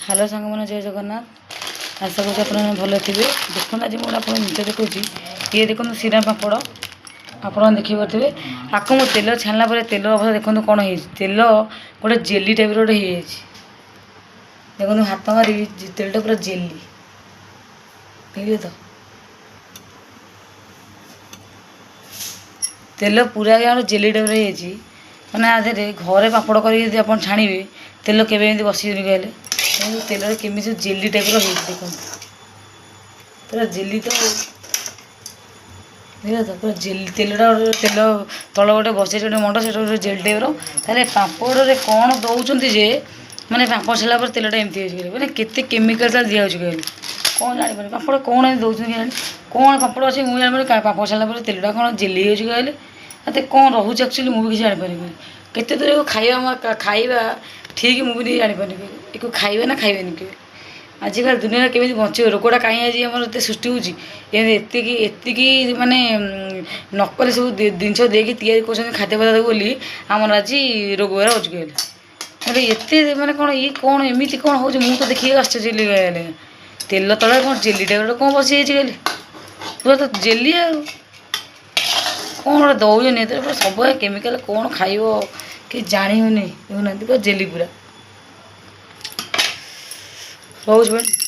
Hello ସାଙ୍ଗମାନେ, ଜୟ ଜଗନ୍ନାଥ। ଆଶା କରୁଛି ଆପଣମାନେ ଭଲ ଥିବେ। ଦେଖନ୍ତୁ, ଆଜି ମୁଁ ଗୋଟେ ଆପଣଙ୍କୁ ଜିନିଷ ଦେଖାଉଛି। ଇଏ ଦେଖନ୍ତୁ, ଶ୍ରୀରାମ ପାମ୍ପଡ଼ ଆପଣ ଦେଖିପାରୁଥିବେ। ଆକୁ ମୁଁ ତେଲ ଛାଣିଲା ପରେ ତେଲ ଅବସ୍ଥା ଦେଖନ୍ତୁ କ'ଣ ହେଇଛି। ତେଲ ଗୋଟେ ଜେଲି ଟାଇପ୍ର ଗୋଟେ ହେଇଯାଇଛି। ଦେଖନ୍ତୁ, ହାତ ମାରିବି, ତେଲଟା ପୁରା ଜେଲି। ଦେଖିଲେ ତ, ତେଲ ପୁରା ଆଜ୍ଞା ଜେଲି ଟାଇପ୍ର ହେଇଯାଇଛି। ମାନେ ଆ ଦେହରେ ଘରେ ପାମ୍ପଡ଼ କରିକି ଯଦି ଆପଣ ଛାଣିବେ, ତେଲ କେବେ ଏମିତି ବସିବନି କହିଲେ। ଦେଖନ୍ତୁ, ତେଲରେ କେମିତି ଜେଲି ଟାଇପ୍ର ହେଇଛି। ଦେଖନ୍ତୁ, ପୁରା ଜେଲି ତ। ଦେଖିଲ ତ, ପୁରା ଜେଲି ତେଲଟା। ଗୋଟେ ତେଲ ତଳ ଗୋଟେ ବସେଇଛି ଗୋଟେ ମଣ୍ଡ, ସେଇଟା ଗୋଟେ ଜେଲି ଟାଇପ୍ର। ତାହେଲେ ପାମ୍ପଡ଼ରେ କ'ଣ ଦେଉଛନ୍ତି ଯେ ମାନେ ପାମ୍ପଡ଼ ଛାଣିଲା ପରେ ତେଲଟା ଏମିତି ହେଇଛି କହିଲେ? ମାନେ କେତେ କେମିକାଲ୍ ତାହେଲେ ଦିଆହେଉଛି କହିଲେ? କ'ଣ ଜାଣିପାରୁନି। ପାମ୍ପଡ଼ କ'ଣ ଏମିତି ଦେଉଛନ୍ତି କେଜାଣି? କ'ଣ ପାମ୍ପଡ଼ ଅଛି ମୁଁ ଜାଣିପାରୁନି। ପାମ୍ପଡ଼ ଛାଣିଲା ପରେ ତେଲଟା କ'ଣ ଜେଲି ହେଇଯାଉଛି କହିଲେ? ଏତେ କ'ଣ ରହୁଛି ଆକ୍ଚୁଆଲି, ମୁଁ ବି କିଛି ଜାଣିପାରିବିନି। କେତେ ଦୂର ଖାଇବା ଖାଇବା ଠିକ୍, ମୁଁ ବି ନିଜେ ଜାଣିପାରୁନି। ଏକୁ ଖାଇବେ ନା ଖାଇବେନି କେବେ? ଆଜିକାଲି ଦୁନିଆରେ କେମିତି ବଞ୍ଚିବ? ରୋଗଟା କାହିଁ ଆଜି ଆମର ଏତେ ସୃଷ୍ଟି ହେଉଛି? ଏମିତି ଏତିକି ଏତିକି ମାନେ ନକଲି ସବୁ ଜିନିଷ ଦେଇକି ତିଆରି କରୁଛନ୍ତି ଖାଦ୍ୟ ପଦାର୍ଥ ବୋଲି ଆମର ଆଜି ରୋଗ ଗୁରା ହେଉଛି କହିଲେ। ହେଲେ ଏତେ ମାନେ କ'ଣ ଇଏ, କ'ଣ ଏମିତି କ'ଣ ହେଉଛି? ମୁଁ ତ ଦେଖିକି ଆଶ୍ଚର୍ଯ୍ୟ ହେଲି କହିଲେ। ତେଲ ତଳେ କ'ଣ ଜେଲି ଟାଇପ୍ର କ'ଣ ବସିଯାଇଛି କହିଲେ? ପୁରା ତ ଜେଲି। ଆଉ କ'ଣ ଗୋଟେ ଦେଉଛନ୍ତି ଏଥିରେ? ପୁରା ସବୁ କେମିକାଲ। କ'ଣ ଖାଇବ କିଛି ଜାଣି ହେଉନି। ଦେଖୁନାହାନ୍ତି, ପୁରା ଜେଲି ପୁରା ରହୁଛି।